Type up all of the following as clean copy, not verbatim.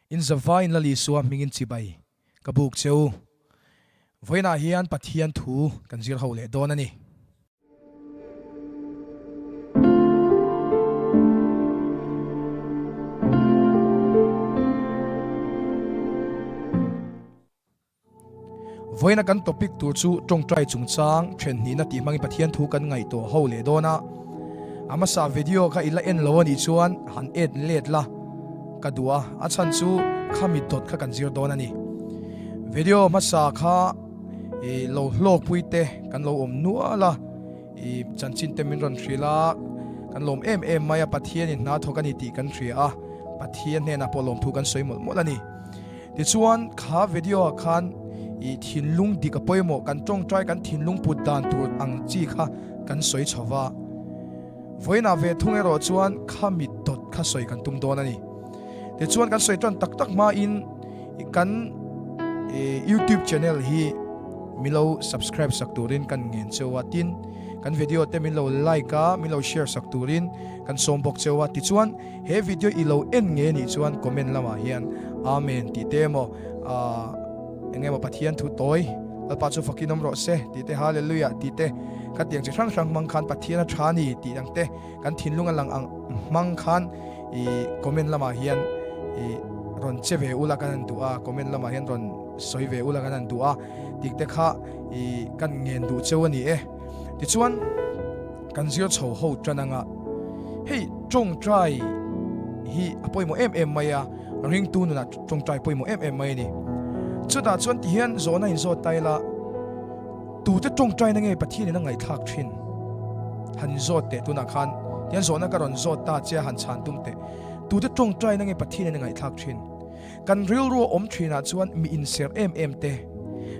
In zavaiin Lal Isua hmingin chibai ka buk che u. Vawiinah hian Pathian thu kan zir ho leh dawn a ni. Vawiina kan topic tur chu tawngtai chungchang then hnihna tih hmangin Pathian thu kan ngaihtuah ho leh dawn a. A hmasa video kha i la en lo a nih chuan han en let la ka duh a, a chhan chu khami dawt kha kan zir dawn a ni. Video hmasa kha i lo hlawkpui te kan lo awm nual a, i chanchin te min rawn hrilh a, kan lawm em em mai a, Pathianin hna thawk a ni tih kan hria a, Pathian hnenah pawh lawmthu kan sawi mawlh mawlh a ni. Tichuan, kha video ah khan i thinlung dik a pawimawh, kan tawngtai kan thinlung put dan tur ang chi kha kan sawi chho va. Vawiinah ve thung erawh chuan kha mit dawt kha sawi kan tum dawn a ni. Tichuan kan sawi tan tak tak hmain kan YouTube channel hi min lo subscribe sak turin kan ngen cheu a, tin kan video te min lo like a, min lo share sak turin kan sawm bawk cheu a. Tichuan. He video i lo en nge nih chuan comment lamah hian Amen tih te emaw aah eng emaw Pathian thu tawi Lalpa chu fakin awm rawh se tih te Hallelujah tih te khatiang chi hrang hrang hmang khan Pathian a tha ni tih ang te kan thinlung a lang ang hmang khan i comment lamah hian i rawn che ve ula kan han duh a comment lamah hian rawn sawi ve ula kan han duh a tih te kha i kan ngen duh cheu a ni e tichuan Kan zir chho ho tan anga hei tawngtai hi a pawimawh em em mai a, ringtu nunah tawngtai pawimawh em em mai a ni. Chutah chuan tihian zawhna inzawt ta ila, tute tawngtaina nge Pathianin a ngaihthlak thin? Han inzawt teh tunah khan tihian zawhna ka rawn zawt ta che a han chhan tum teh. Tute tawngtaina nge Pathianin a ngaihthlak thin? Kan rilru a awm thinah chuan mi inserh em em te,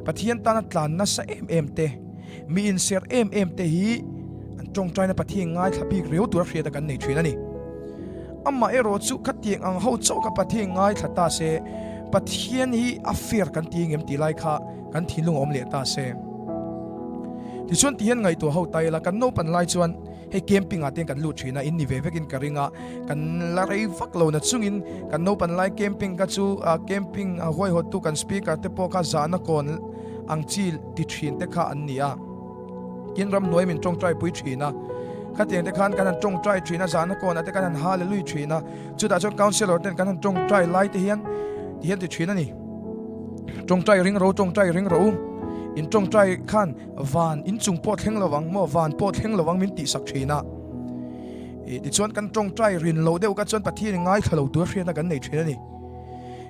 Pathian tana tlan nasa em em te, mi inserh em em te hi an tawngtaina Pathian ngaithla bik riau tura hriata kan nei thin a ni. Amah erawh chu khatiang ang ho chauh kha Pathian ngaithla ta se, Pathian hi a fair kan ti ngem tih lai kha kan thinlung a awm leh ta se. Tichuan tihian ngaihtuah ho ta ila, kan naupan lai chuan, Hei camping ah te kan lut thin a, in ni ve vekin ka ring a, kan la rei vak lo na chungin kan naupan lai camping kha chu camping a huaihawt tu kan speaker te pawh kha zahna kawn ang chi ti thin te kha an ni a, tin ramhnuai min tawngtai pui thin a, khatiang te khan kan han tawngtai thin a, zahna kawn ah te kan han hallelui thin a, chutah chuan councellor ten kan han tawngtai lai te hian ti hian ti thin a ni, tawngtai ring ro tawngtai ring ro in tawngtai khan. Van inchung pawh thleng lo ang maw, van pawh thleng lo ang min tihsak thin a. I tichuan kan tawngtai rin loh deuh kha chuan Pathian in ngaithla lo tur hriatna kan nei thin a ni.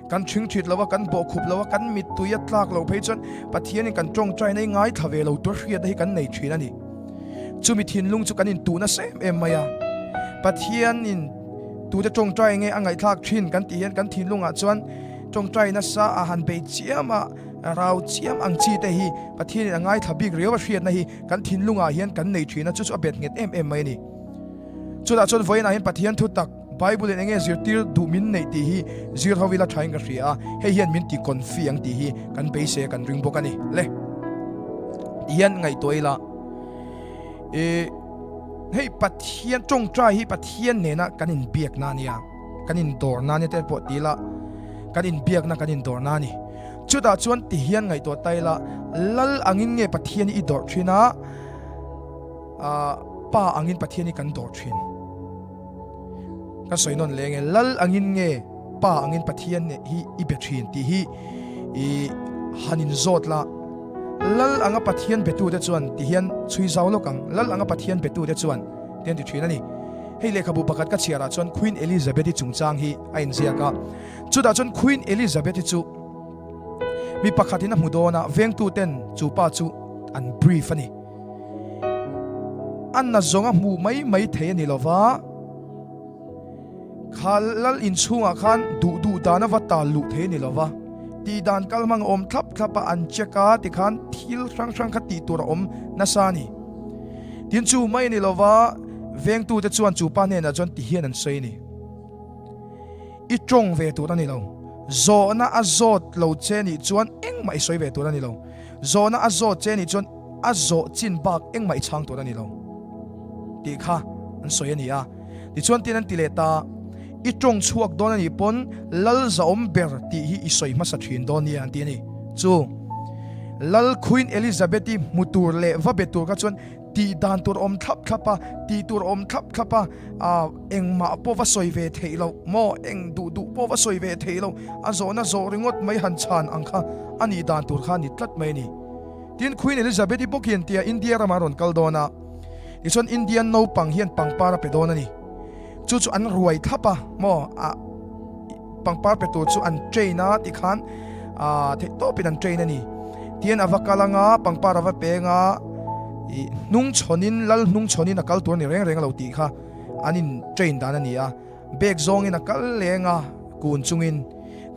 Kan thingthit lo a, kan bawhkhup lo a, kan mittui a tlak loh phei chuan Pathian in kan tawngtaina hi ngaithla ve lo tur hriatna hi kan nei thin a ni. Chumi thinlung chu kan intuh nasa em em mai a. Pathian in tute tawngtai nge a ngaihthlak thin kan tih hian kan thinlungah chuan tawngtai nasa a han bei chiam a, Rau chiam ang chi te hi Pathianin a ngaithla bik riau a hriatna hi kan thinlungah hian kan nei thin a, chu chu a bet nghet em em mai a ni. Chutah chuan vawiinah hian Pathian thu tak Bible in enge zirtir duh min neih tih hi zir ho ila thain ka hria a, hei hian min ti confi ang tih hi kan beisei a kan ring bawk a ni. Le ti hian ngaihtuah ila e hei Pathian tawngtai hi Pathian nena kan inbiakna a nia, kan indawrna a nia te pawh ti ila kan inbiakna kan indawrna a ni. Chutah chuan ti hian ngaihtuah ta ila, Lal angin nge Pathian hi i dawrh thin a, Pa angin Pathian hi kan dawrh thin? Ka sawi nawn leh nge, Lal angin nge Pa angin Pathian hi i be thin tih hi i han inzawt la. Lal anga Pathian betute chuan ti hian chhui zau lawk ang, Lal anga Pathian betute chuan ti an ti thin a ni. Hei lehkhabu pakhat ka chhiarah chuan Queen Elizabeth-i chungchang hi a inziak a. Chutah chuan Queen Elizabeth-i chu mi pakhatin a hmu dawn a, vengtuten chu pa chu an brief a ni. A na zawng a hmuh mai mai thei a ni lo va, kha lal inchhungah khan duh duh dan a va tal luh thei a ni lo va, tih dan kal hmang a awm thlap thlap a, an check a tikhan thil hrang hrang kha tih tur a awm nasa a ni. Tin chu mai a ni lo va, vengtute chuan chu pa hnenah chuan ti hian an sawi a ni. I tawng ve tur a ni lo. Zawhna a zawt lo che nih chuan engmah i sawi ve tur a ni lo. Zawhna a zawt che nih chuan a zawh chin bak engmah i chhang tur a ni lo tih kha an sawi a ni a. Tichuan tin an ti leh ta. I tawng chhuak dawn a nih pawn Lal zahawm ber tih hi i sawi hmasa thin dawn nia an ti a ni. Chu Lal Queen Elizabeth-i hmu tur leh va be tur kha chuan tih dan tur awm thlap thlap a, tih tur awm thlap thlap a, ah engmah pawh va sawi ve theih loh maw, eng duh duh pawh va sawi ve theih loh, a zawhna zawh ringawt mai han chhan ang kha a nih dan tur kha a ni tlat mai a ni. Tin, Queen Elizabeth-i bawk hian tia India ramah a rawn kal dawn a, tichuan Indian naupang hian pangpar a pe dawn a ni. Chu chu an ruai thlap a maw, a pangpar pe tur chu an train a tikhan ah theih tawpin an train a ni. Tihian a va kal anga pangpar a va peng a, ih hnung chhawnin lal hnung chhawnin a kal tur a ni reng reng lo tih kha an in train dan a ni a. Bag zawngin a kal leng a, kun chungin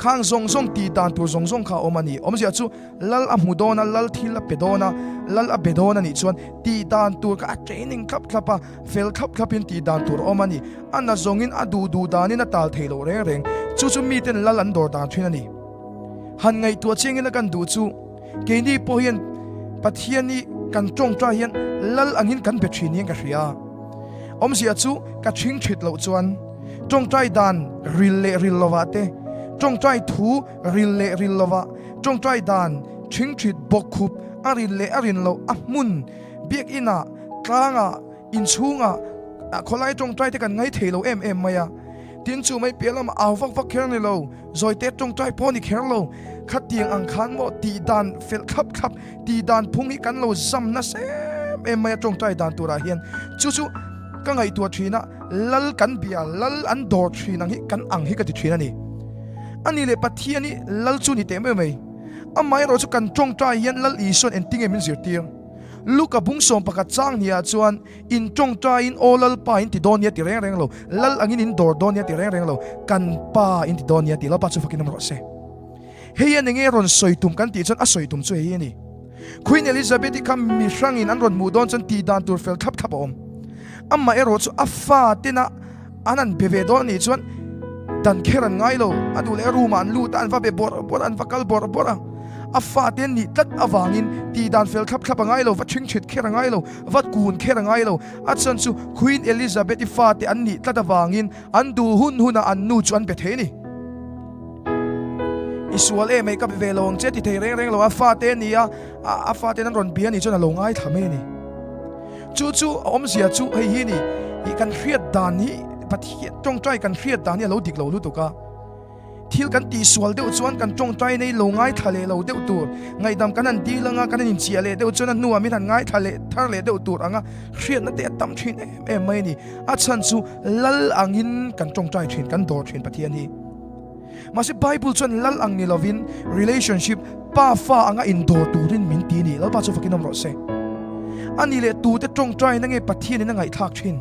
khang zawng zawng tih dan tur zawng zawng kha a awm a ni. Awmzia chu Lal a hmu dawn a, Lal thil a pe dawn a, Lal a be dawn a nih chuan tih dan tur kha a training thlap thlap a, fel thlap thlapin tih dan tur a awm a ni. A na zawngin a duh duh danin a tal thei loh reng reng. Chu chu miten Lal an dawr dan thin a ni. Han ngaihtuah chiangin a kan duh chu keini pawh hian Pathian i kan tawngtai hian Lal angin kan be thin hian ka hria. Awmzia chu ka chhing thit loh chuan tawngtai dan ril leh ril lovah te, tawngtai thu ril leh ril lovah, tawngtai dan chhing thit bawkkhup a rin leh a rin loh a hmun biakinah, tlangah, inchhungah khawlai tawngtai te kan ngai thei lo em em mai a. Tin chu mai piah lamah au vak vak kher a ni lo, zawite tawngtai pawh a ni kher lo. Khatiang ang khan maw tih dan fel thlap thlap, tih dan phung hi kan lo zam nasa em em mai a tawngtai dan turah hian. Chu chu ka ngaihtuah thin a, Lal kan bia, Lal an dawr thin ang hi kan ang hi ka ti thin a ni. A ni leh Pathian hi Lal chu ni teh mai mai. Amaherawh chu kan tawngtai hian Lal Isuan engtinge min zirtir? Luka bung 11 chang hniah chuan In tawngtaiin aw Lalpa in ti dawn nia ti reng reng lo, Lal angin in dawr dawn nia ti reng reng lo, kan Pa in ti dawn nia ti Lalpa chu fakin awm rawh se. Hei hian enge rawn sawi tum kan tih chuan a sawi tum chu hei hi a ni. Queen Elizabeth-i kha mi hrangin an rawn hmuh dawn chuan tih dan tur fel thlap thlap a awm. Amah erawh chu a fa tena an han be ve dawn a nih chuan dan kher an ngai lo, a duh leh a room ah an lut a, an va be bawrh bawrh a, an va kal bawrh bawrh a. A fa te an nih tlat avangin tih dan fel thlap thlap a ngai lo, va ṭhingṭhit kher a ngai lo, va kun kher a ngai lo. A chhan chu Queen Elizabeth-i fate an nih tlat avangin an duh hun hunah an nu chu an be thei a ni. I sual em ei ka be ve lo ang che ti thei reng reng lo a fate a ni a, a faten an rawn bia a nih chuan a lo ngaithla mai a ni. Chu chu a awmzia chu hei hi a ni, ih kan hriat dan hi Pathian tawngtai kan hriat dan hi a lo dik lo lutuk a. Thil kan tihsual deuh chuan kan tawngtai nei lo ngaithla leh lo deuh tur, ngaihdam kan han dil anga kan han inchiah leh deuh chuan a hnuah min han ngaithla leh thar leh deuh tur anga hriatna te a tam thin em em mai a ni. A chhan chu Lal angin kan tawngtai thin, kan dawr thin Pathian hi. Mahse Bible chuan Lal ang ni lovin relationship pa fa anga indawr turin min ti a ni. Lalpa chu fakin awm rawh se. A ni leh tute tawngtaina nge Pathianin a ngaihthlak thin?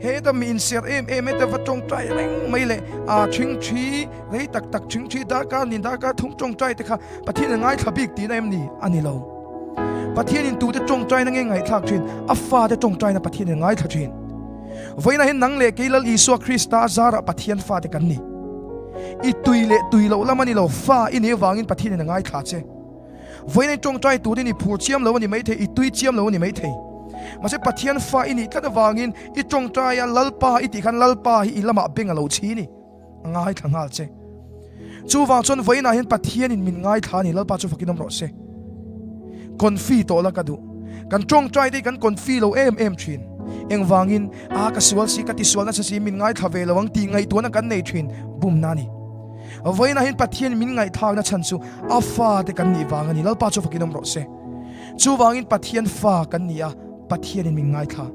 Heta mi inserh em em heta va tawngtai reng mai leh a thingthi rei tak tak thingthi darkar nin darkar thum tawngtai te kha Pathian a ngaithla bik tihna em ni? A ni lo. Pathianin tute tawngtaina nge ngaihthlak thin? A fate tawngtaina Pathianin a ngaithla thin. Vawiinah hian nang leh kei Lal Isua Krista zarah Pathian fate kan ni. I tui leh tui loh lam a ni lo, fa i nih avangin Pathianin a ngaithla che. Vawiin i tawngtai turin i phur chiam lo a ni maithei, i tui chiam lo a ni maithei. Mahse Pathian fa i nih tlat avangin i tawngtai a, Lalpa i tih khan Lalpa hi i lamah beng a lo chhi ni. A ngaithla nghal che. Chuvang chuan vawiinah hian Pathianin min ngaithla a ni, Lalpa chu fakin awm rawh se. Confi tawh la ka duh. Kan tawngtai te hi kan confi lo em em thin. Engvangin, a ka sual si, ka tisual nasa si, min ngaithla ve lo ang tih ngaihtuahna kan nei thin, bumna a ni. Vawiinah hian Pathian min ngaihthlakna chhan chu a fate kan nih vang a ni. Lalpa chu fakin awm rawh se. Chuvangin Pathian fa kan ni a, Pathianin min ngaithla.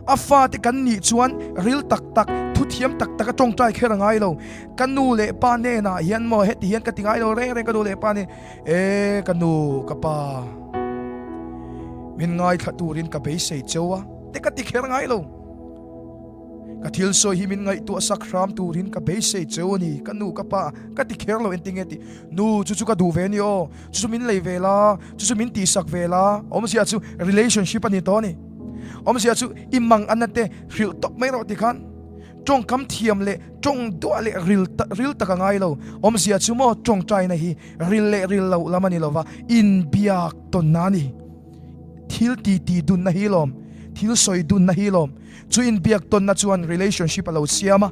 A fate kan nih chuan ril tak tak, thuthiam tak tak a tawngtai kher a ngai lo. Ka nu leh pa hnenah hian maw heti hian ka ti ngai lo reng reng ka nu leh pa nen, E ka nu, ka pa, min ngaithla turin ka beisei cheu a, te ka ti kher ngai lo. Ka thil sawi hi min ngaihtuah sak hram turin ka beisei cheu a ni, ka nu ka pa ka ti kher lo entinge tih, nu chu chu ka duh ve a ni aw, chu chu min lei ve la, chu chu min tihsak ve la, awmzia chu relationship a ni tawh a ni. Awmzia chu i mang anna te hrilh tawp mai rawh tikhan tawngkam thiam leh tawng duah leh ril ril tak a ngai lo. Awmzia chu maw tawngtaina hi ril leh ril loh lam a ni lova, inbiak tawnna a ni. Thil ti ti dunna hi lawm. Thil sawi dunna hi lawm. Chu inbiak tawnna chuan relationship a lo siam a,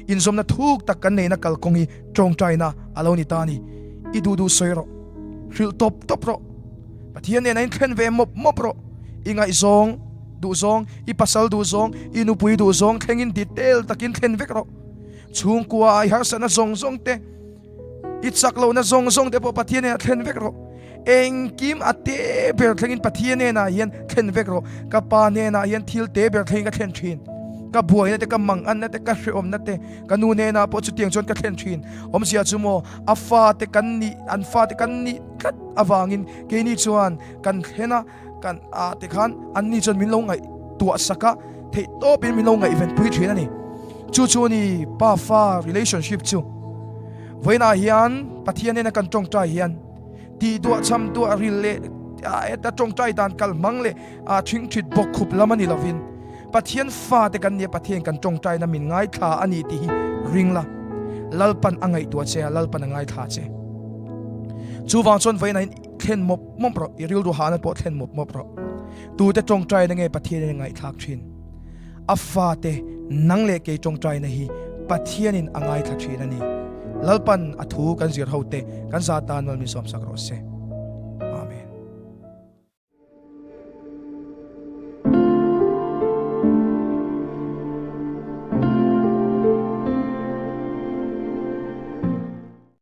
inzawmna thuk tak kan neihna kalkawng hi tawngtaina a lo ni ta a ni. I duh duh sawi rawh. Hrilh tawp tawp rawh. Pathian nen a inthlen ve mawp mawp rawh. I ngaihzawng duhzawng, i pasal duhzawng, i nupui duhzawng thlengin detail takin thlen vek rawh. Chhungkua i harsatna zawng zawng te, i chak lohna zawng zawng te pawh Pathian nen a thlen vek rawh. Engkim a te ber thlengin Pathian hnenah hian thlen vek rawh. Ka pa hnenah hian thil te ber thlengin ka thlen thin. Ka buaina te, ka manganna te, ka hrehawmna te, ka nu hnenah pawh chutiang chuan ka thlen thin. Awmzia chu maw, a fate kan nih, an fate kan nih tlat avangin keini chuan kan thlen a, kan ah te khan anni chuan min lo ngaihtuah sak a, theih tawpin min lo ngaihvenpui thin a ni. Chu chu a ni pa-fa relationship chu. Vawiinah hian Pathian nena kan tawngtai hian tih duah cham duah ril leh heta tawngtai dan kal hmang leh thingthit bawk khup lam a ni lovin Pathian fate kan nia Pathian kan tawngtaina min ngaithla a ni tih hi ring la, Lalpan a ngaihtuah che a, Lalpan a ngaithla che. Chuvang chuan vawiinah hian thlen mawp mawp rawh, i rilru hahna pawh thlen mawp mawp rawh. Tute tawngtaina nge Pathianin a ngaihthlak thin? A fate nang leh kei tawngtaina hi Pathianin a ngaithla thin a ni. Lalpan a thu kan zir ho te kan za tan mal min sawmsak rawh se.